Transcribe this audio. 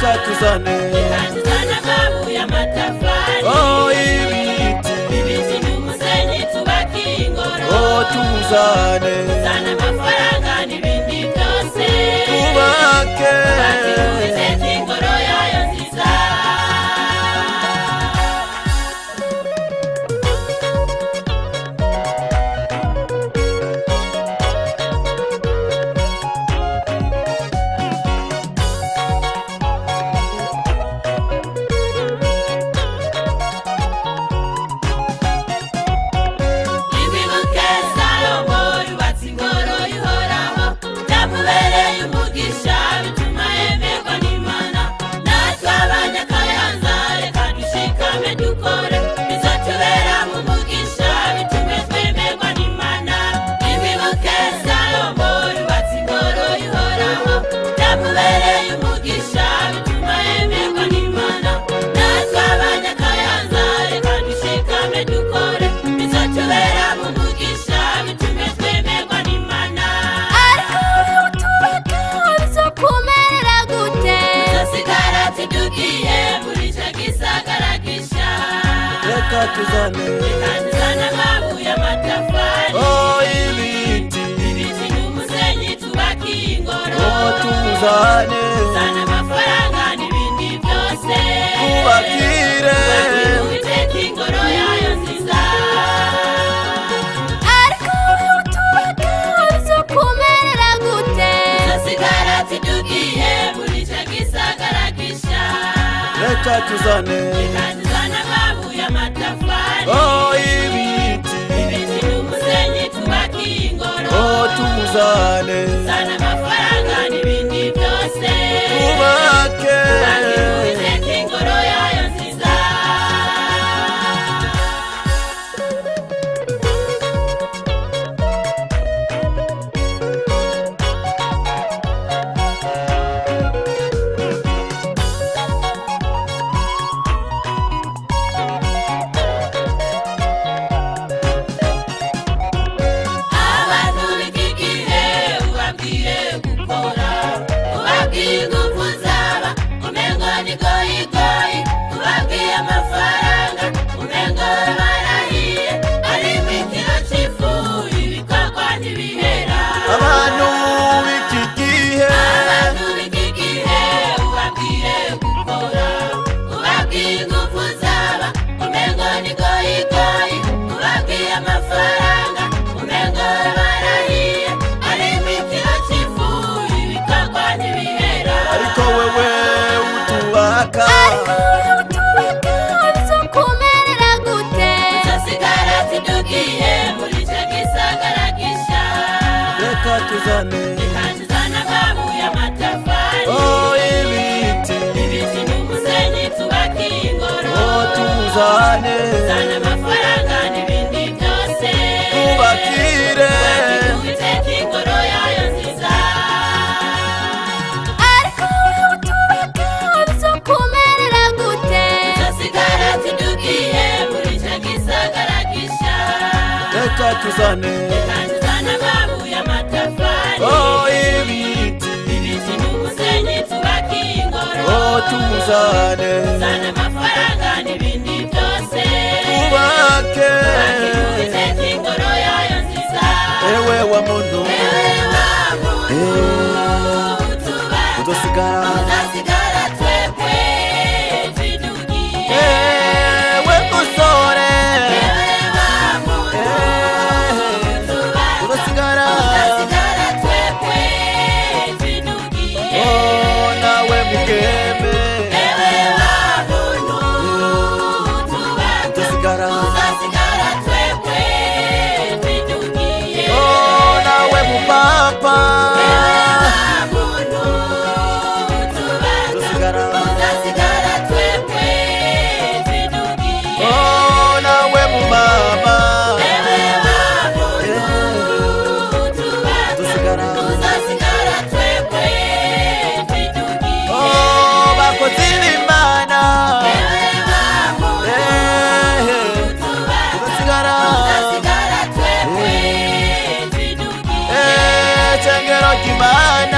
Reka tuzane. Reka tuzane amabuye, amatafari. Oh, ibiti. Ibiti n'umusenyi, tubake ingoro. Oh, tuzane. Tuzane amafaranga n'ibindi byose. Tubake. Tubake Uwiteka ingoro yayo nziza. Ibibuke Salomo yubatse ingoro y'Uhoraho, byamubereye umugisha, bituma yemerwa n'Imana. Natwe Abanyakayanza, reka dushikame dukore, bizatubera mu mugisha, bitume twemerwa n'Imana. Ibibuke Salomo yubatse ingoro y'Uhoraho, byamubereye umugisha, bituma yemerwa n'Imana. Natwe Abanyakayanza, reka dushikame dukore, bizatubera mu mugisha, bitume twemerwa n'Imana. Ariko utubaka bizokumerera gute? Tuzosigara tudugiye muri ico gisagara gisha. Reka tuzane. Reka tuzane amabuye, amatafari. Oh, ibiti. Ibiti n'umusenyi, tubake ingoro. Oh, tuzane. Tuzane amafaranga n'ibindi byose. Tubakire. Tubakire Uwiteka ingoro yayo nziza. Ariko utubaka bizokumerera gute? Tuzosigara tudugiye muri ico gisagara gisha. Reka tuzane. Reka tuzane amabuye, amatafari. Oh, ibiti. Ibiti n'umusenyi, tubake ingoro. Oh, tuzane. Tuzane amafaranga n'ibindi byose. Tubake. Tubakire Uwiteka ingoro yayo nziza. Abantu b'iki gihe ubabwiye gukora, ubabwiye ingufu zaba, umengo ni goyigoyi. Ubabwiye amafaranga, umengo barahiye. Ariko ikiro c'ifu, ibikorwa ntibihera. Abantu b'iki gihe. Abantu b'iki gihe ubabwiye gukora, ubabwiye ingufu zaba, umengo ni goyigoyi. Ubabwiye amafaranga, umengo barahiye. Ariko ikiro c'ifu, ibikorwa ntibihera. Ariko wewe utubaka. Ariko utubaka bizokumerera gute? Tuzosigara tudugiye muri ico gisagara gisha. Reka tuzane. Reka tuzane amabuye, amatafari. Oh, ibiti. Ibiti n'umusenyi, tubake ingoro. Oh, tuzane. Tuzane amafaranga n'ibindi byose. Tubakire. Tubakire Uwiteka ingoro yayo nziza. Ariko utubaka bizokumerera gute? Tuzosigara tudugiye muri ico gisagara gisha. Reka tuzane. Reka tuzane amabuye, amatafari. Oh, ibiti. Ibiti n'umusenyi, tubake ingoro. Oh, tuzane. Tuzane amafaranga n'ibindi byose. Tubake. Tubakire Uwiteka ingoro yayo nziza. Ewe wa muntu. Ewe wa muntu. Eh, utubaka. Uzosigara. Tuzasigara twebwe twidugiye. Ewe musore. Ewe wa muntu. Eh, utubaka. uzosigara. Tuzasigara twebwe twidugiye. Oh, nawe mugeme. Ewe wa muntu. Utubaka. Uzosigara. Tuzasigara twebwe twidugiye. Oh, nawe mupapa. Ewe wa muntu. Utubaka. Uzosigara. Tuzasigara twebwe twidugiye. Oh, nawe mumama. Ewe wa muntu. Eh, Utubaka. uzosigara. Tuzasigara twebwe twidugiye. Oh, bakozi b'Imana. Ewe wa muntu. Eh, Utubaka. uzosigara. Tuzasigara twebwe twidugiye. Eh, cengero ry'Imana.